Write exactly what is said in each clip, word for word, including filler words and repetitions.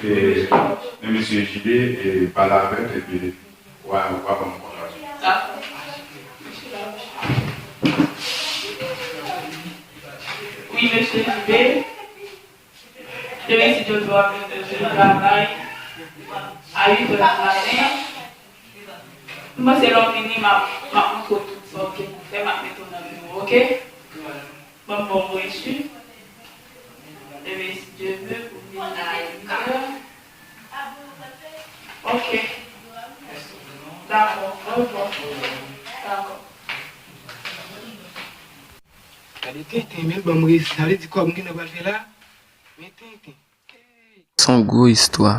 E, men mesye J B, e, pale avè l, epi w a, w a ban m kontak li. Dakò. Wi, mesye J B. Demen si Dye vle w ap vin pou travay a uit è di maten. M panse lè w vini, m ap, m ap montre w tout sa w gen pou fè, m ap mete w nan biwo, oke? Ban m ba w reçu. Demen si Dye vle, pou vin la a uit è. Oke. Dakò, oke. Dakò. Gade tenten, men l ban m reçu, sa vle di kòb m gentan pral fè la. Men tenten. Se yon gwo istwa.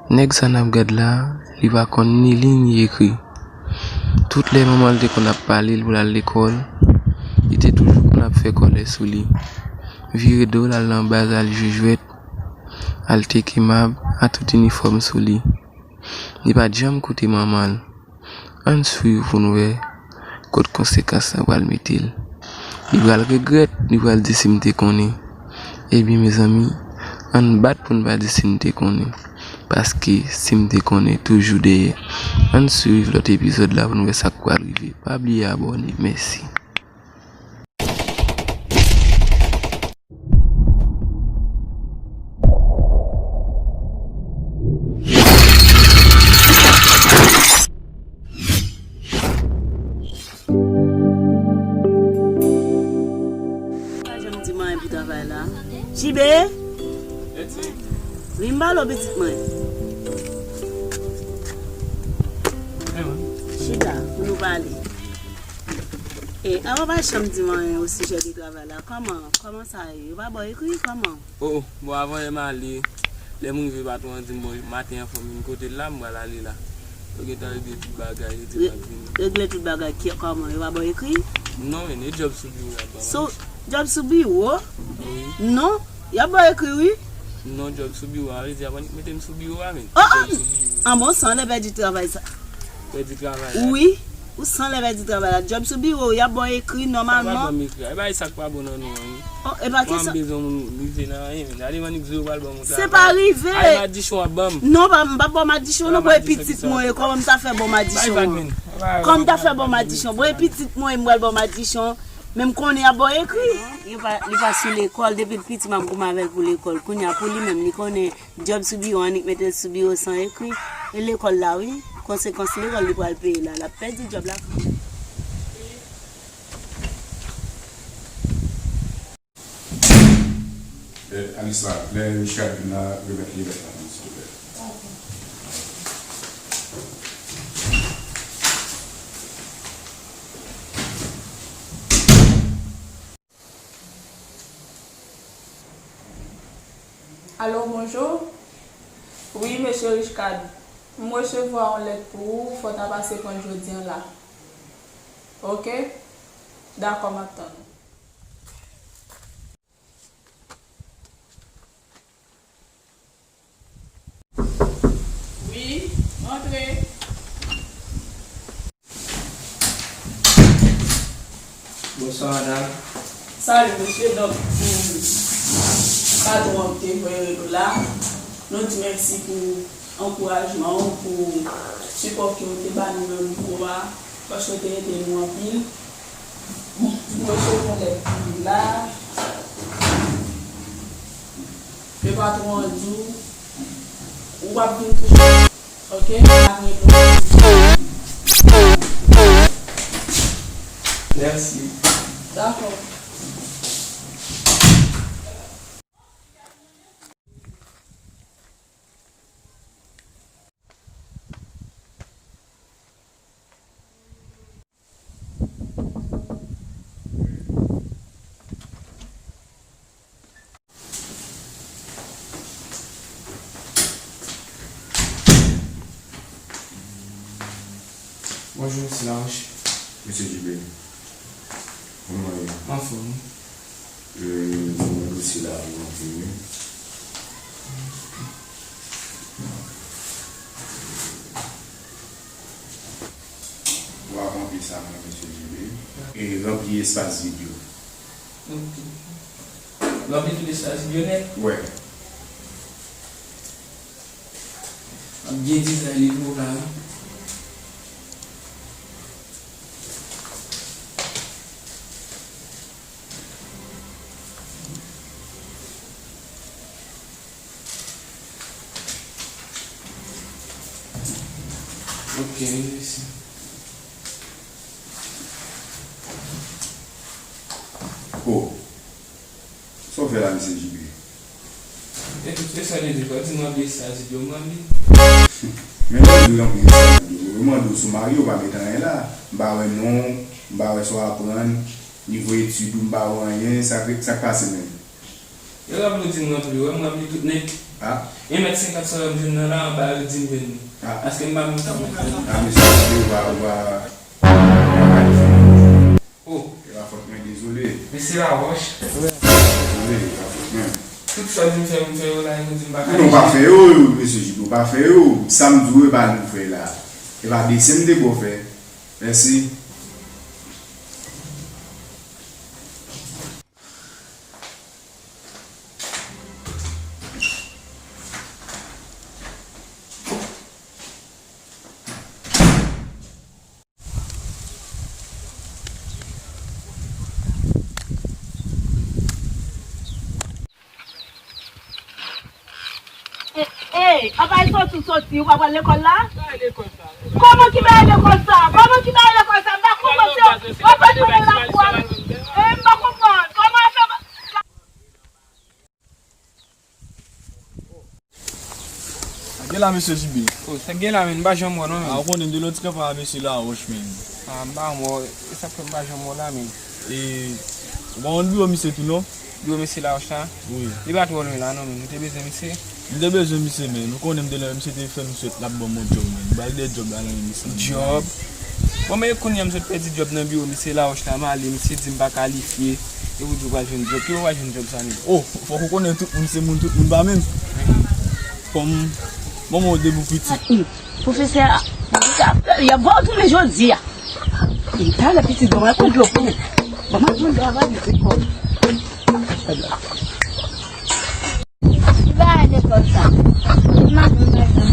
Nèg sa n ap gad la, li pa konn ni li ni ekri. Tout lè manman l te konn ap pale l pou l al lekòl, li te toujou konn ap fè kòlè sou li. Vire do l al nan baz al jwe jwèt, al teke mab a tout inifòm sou li. Li pa t janm koute manman l. Ann swiv pou n wè kot konsekans sa pral mete l. Li pral regrèt, li pral di si m te konnen. Ebyen mezanmi, ann bat pou n pa di si n te konnen. Paske si m te konnen toujou dèyè. Ann swiv lòt epizòd la pou n wè sa k pral rive. Pa bliye abòne. Mèsi. Pa janm di m anyen pou travay la. J B? Vin m pale w pitit mwen. Chita pou nou pale. E, avan pa janm di m anyen osijè de travay la. Kòman, kòman sa ye? Yo pa ba w ekri? Kòman? O, o, bon, avan yè m ale, lè m rive, patwon an di m, bon, maten an fò m vin kote l la, m pral ale la. Yo gentan regle tout bagay, yo di m ap vini. Regle tout bagay, ki, kòman? Yo pa ba w ekri? Non, men, e djòb sou biwo y ap ba m. Sou, djòb sou biwo? Wi. Non, y ap ba w ekri, wi. Non, djòb sou biwo a, vle di, y ap annik mete m sou biwo a, men. O, o! Djòb sou biwo. An bon, san lè pèdi travay sa. Pèdi travay la. Wi. Ou san lè pèdi travay la. Djòb sou biwo, y ap ba w ekri nòmalman. Sa pa ban m ekri. E pa e sa k pa bon nan nou an, wi. O, e pa kesyon. Mwen, m bezwen moun rive nan anyen, men. Gade mannik zo yo pral ban m yon travay. Se pa rive. Ay, madichon ap ban m. Non, pa, m p ap ba w madichon, non, bò e pitit mwen ye. Kòman m ta fè ba w madichon an? Kòman m ta fè ba w madichon? Bò e pitit mwen ye, m pral ba w madichon. Men m konnen y ap ba w ekri. Li pa, li pa sou lekòl, depi l piti, m ap goumen avè l pou lekòl. Kounye a, pou li menm, li konnen djòb sou biwo, annik mete l sou biwo san ekri. E lekòl la, wi. Konsekans lekòl, li pral peye la. L ap pèdi djòb la. Eh, Alissa, lè Richard vin la, remèt li lèt la, silvouplè. Alo, bonjou. Wi, mesye Richcard. M resevwa yon lèt pou ou, fò w ta pase pran l jodi a la. Oke? Dakò, m ap tann ou. Wi, antre. Bonswa, madanm. Salut, mesye. Donk, hmm, patwon an te voye rele w la. Nou di mèsi pou ankourajman w, pou sipò ke w te ba nou nan mikwo a, paske w te ede nou anpil. Bon, nou resevwa lèt pou nou la. Ke patwon an di w, ou ap vin touche. Oke, m ap vin touche. Mèsi. Dakò. Bonjou, Silanj. Mesye Jibe, kòman w ye? M anfòm, wi. Euh, nou gen dosye la pou ranpli, wi. W ap ranpli sa, mwen, mesye Jibe. E ranpli espas vid yo. Ok. Ranpli tout espas vid yo nèt? Wè. Gen dizay li pou w la wi. Ok, mèsi. Oh. Sa w fè la, mesye J B? E tout, e sa li di, pa di m ap li sa, di yo m ap li. Men mwen di w yon bagay, yo mande w si w marye, ou pa met anyen la. M pa wè non w, m pa wè sa w aprann, nivo etid ou, m pa wè anyen, sa k, sa k pase menm? Yo rap nou di m ranpli, wè m ranpli tout nèt. Ah. Yon mèt senkant sa yo m jwenn nan la, anba yo di m jwenn li. Ah. Paske m pa menm sa mwen fè. Ah, mesye, ou pa, ou pa, ou pa. Oh. E pa fòt mwen, dezole. Mesye Laroche. Dezole, e pa fòt mwen. Tout sa di m fè, m fè yo la, yo di m pa ka. Non, ou pa fè yo, mesye J B, ou pa fè yo. Sa m di w, e pa li w fè la. E pa desen m te ba w fè. Mèsi. Ey, ey, apa e soti w soti, ou pa pral lekòl la? Kòman ki bagay lekòl sa? Kòman ki bagay lekòl sa? M pa konprann se w pa pral lekòl la pou w ap, e, m pa konprann. Kòman afè. Sa gen la, mesye J B? Oh, sa gen la, men, m pa janm wè non, men. Ah, ou konnen m te lòt kanpe a mesye Laroche, men. Ah, m pa wè, e sa k fè m pa janm wè la, men. E, ou pa konn biwo misye tou, non? Biwo mesye Laroche la? Wi. Li pa twò lwen la, non, men. Nou te bezwen misye. M te bezwen misye, men. Nou konnen m te lè, misye te fè m swèt l ap ban m yon djòb, men. M pral de djòb la nan men misye. Djòb? Bon, men kounye a m sot pèdi djòb nan biwo misye Laroche la, m ale, misye di m pa kalifye. E ou di w pral jwenn djòb. Ki ou pral jwenn djòb sa menm? Oh, fòk ou konnen tout moun se moun, tout moun pa menm. Kòm manman w te pou pitit. Pwofesè a, y ap ba w tounen jodi a. E talè pitit ban mwen pran dlo pou ou. Ban mwen pran dlo avan li te kò. Ki bagay lekòl sa? Maten, maten.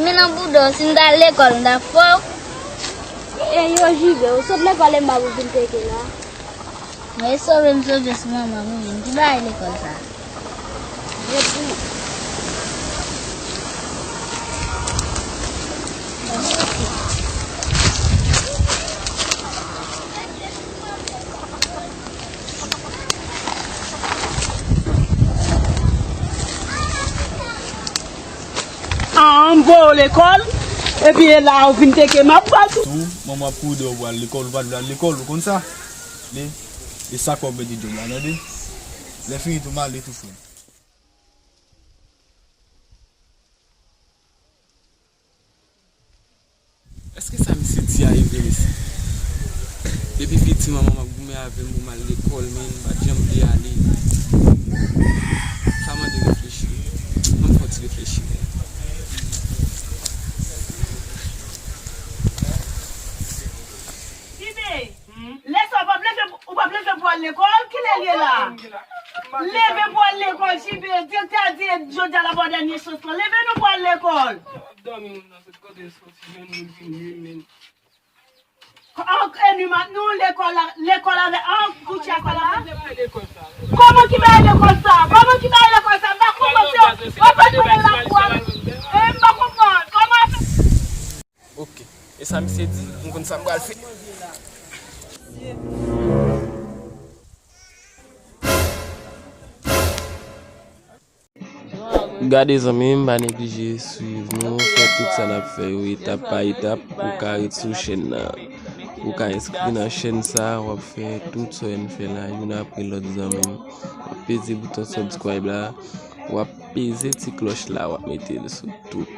Men nan bouda w, si m ta al lekòl, m ta fè w. E yo J B, ou sot lekòl e m pa pou vin teke la. Mwen sove m sove sou manman m wi, ki bagay lekòl sa? An, m voye w lekòl, epi e la ou vin teke m ap bat ou. Tou, manman ap kouri dèyè w pou al lekòl, ou pa t vle al lekòl, ou konn sa? Men, e sa kòb mete djòb la, tande? Lè fini tou, m ale tou, frè m. Èske sa misye di a e vre, mesye? Depi piti, manman m ap goumen avè m pou m al lekòl, men m pa t janm vle ale. Sa mande reflechi. Ban m fè yon ti reflechi. J B, lè sa w p ap leve, ou p ap leve pou al lekòl, kilè l ye la? Leve pou al lekòl, J B, direktè a di jodi a l ap ba w dènye chans lan. Leve non pou al lekòl. Dòmi moun nan sot kote l soti, jwenn moun vini, men. An, e nou lekòl la, lekòl avè, an, koutcha sa la. Kòman ki bagay lekòl sa? Kòman ki bagay lekòl sa? M pa konprann se w pa t konnen la pou w ap, e m pa konprann. Kòman afè. Ok. E sa misye di, m konn sa m pral fè. Gade zanmi m, pa neglije swiv nou, fè tout sa n ap fè yo etap pa etap pou w ka ret sou chèn nan. Ou ka enskri nan chèn sa, w ap fè tout sa yo n fè la youn apre lòt zanmi m. W ap peze bouton subscribe la, w ap peze ti klòch la, w ap mete l sou tout.